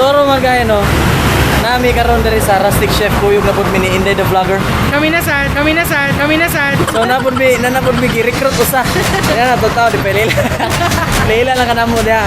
So mga guys, no, nami karon diri sa Rustic Chef, kuyog na pud mi ni Inday the Vlogger. Kami na sad, kami na sad, kami na sad. So napud mi, na napud mi gi-recruit usa. Kaya na totoo di pa lila. Lila lang kanamo diha.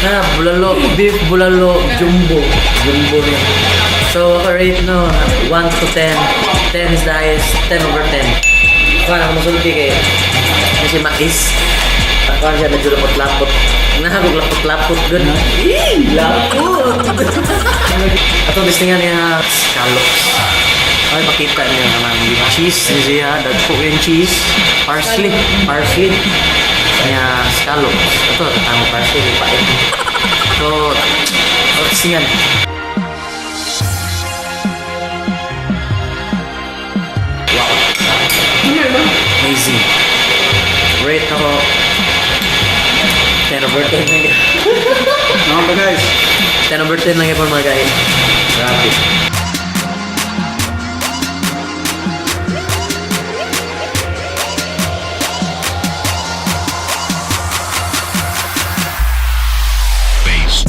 Na bulalo, beef bulalo, jumbo. Jumbo niya. So, rate no, 1 to 10. 10 is the highest, 10 over 10. Kuha na masulti kay kasi mais. Kuha siya medyo lapot-lapot. Nahagog lapot-lapot gud. Ih, lapot! Ato gusto nga niya scallops. Ay, makita niya naman yung cheese niya, dagko yung cheese, parsley, parsley, niya scallops. Ito, tatamo parsley, pait. So, testingan. Wow. Amazing. Rate ako 10 over 10 lang yun. Mga ba guys? 10 over 10 lang yun mga guys. Grabe. Base.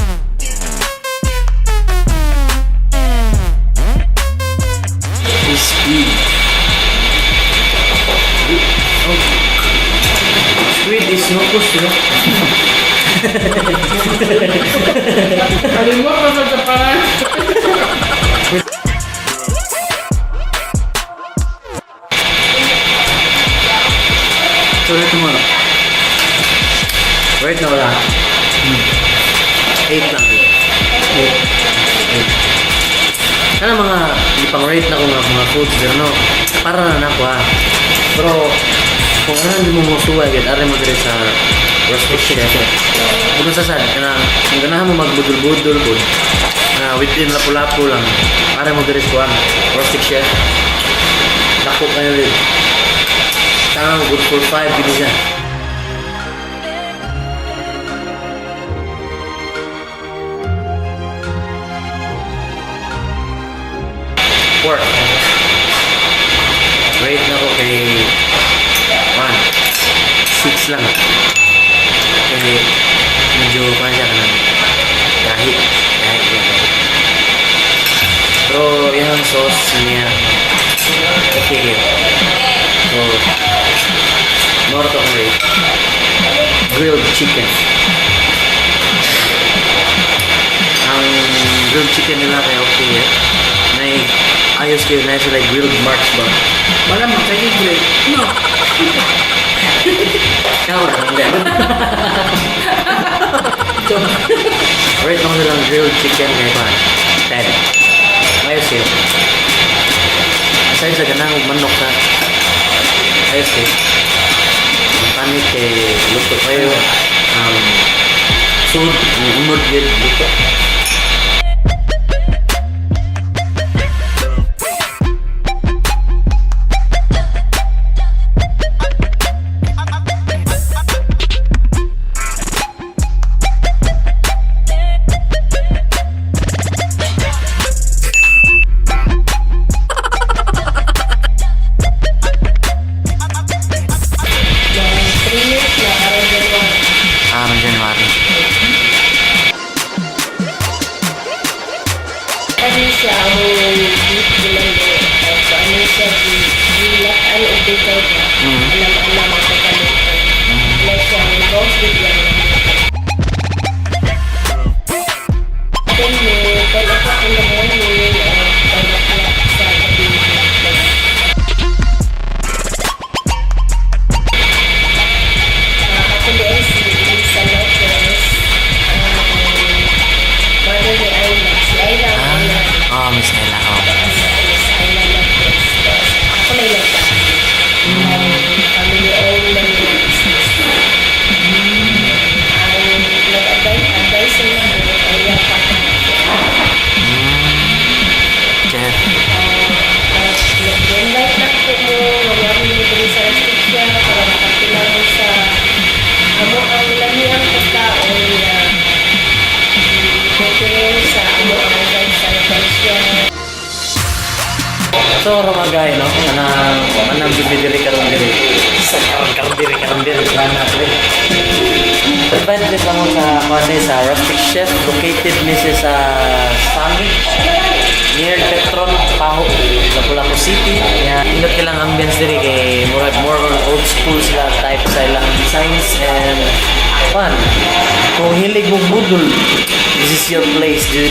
Squid. Oh. Squid is nukos, no? Kalimot pa sa Japan. So, rate mo. Rate na wala. 8 lang. 8. 8. Kana mga di pang rate na ko mga foods pero no, para na nako ha. Pero kung ano hindi mo musuway gid ari mo diri sa Rustic Chef. Bukod sa sad kana kung ganahan mo magbudol-budol pud na within Lapu-Lapu lang. Ari mo diri sa kuan Rustic Chef. Dako kayo rin. Tama, good for 5 gid siya. Pork. Rate na ko kay 1. 6 lang. Kay medyo pa siya kanang gahi. Gahi siya. Pero yung sauce niya okay kayo. So, more to ang rate. Grilled chicken. Ang grilled chicken nila kay okay eh. Nay ayos kayo na sila grilled marks ba? Wala mo, kay grade. No. Ikaw na hindi. So, rate ako nilang grilled chicken kay pa. 10. Ayos kayo. Aside sa ganang manok ka, ayos kayo. Ang panit kay luto kayo. Ang sud, ang unod yun, luto. Mga 3 years na aron January. Ah, January. Kani siya ang beef bulalo. So ano siya, gilataan og bacon ba? Alam-alam ang pagkaluto. Na siya ang roast with yan. Then, 10 o'clock in the morning, or Oh, Miss Ella. Oh. Miss Ayla Marquez. Ako na yung nagdaan. Family owned na yung business. Ang nag-advise advice na ako ay yung papa. Chef. Nag-invite na ko mo, wala mo diri sa Rustic Chef para makapila mo sa amo ang lamiang pagkaon na prepare sa amo ang lifestyle siya. So, ro mga guy, no? Anang, anang gibi diri karon diri. Sa karon karon diri karon diri plana pre. Advance lang mo sa kuan sa Rustic Chef, located ni siya sa Summit near Petron Paho, Lapu-Lapu City. Yeah, indot kilang ambience diri kay murag more on old school sila type sa ilang designs and fun. Kung hilig mo budol, this is your place, dude.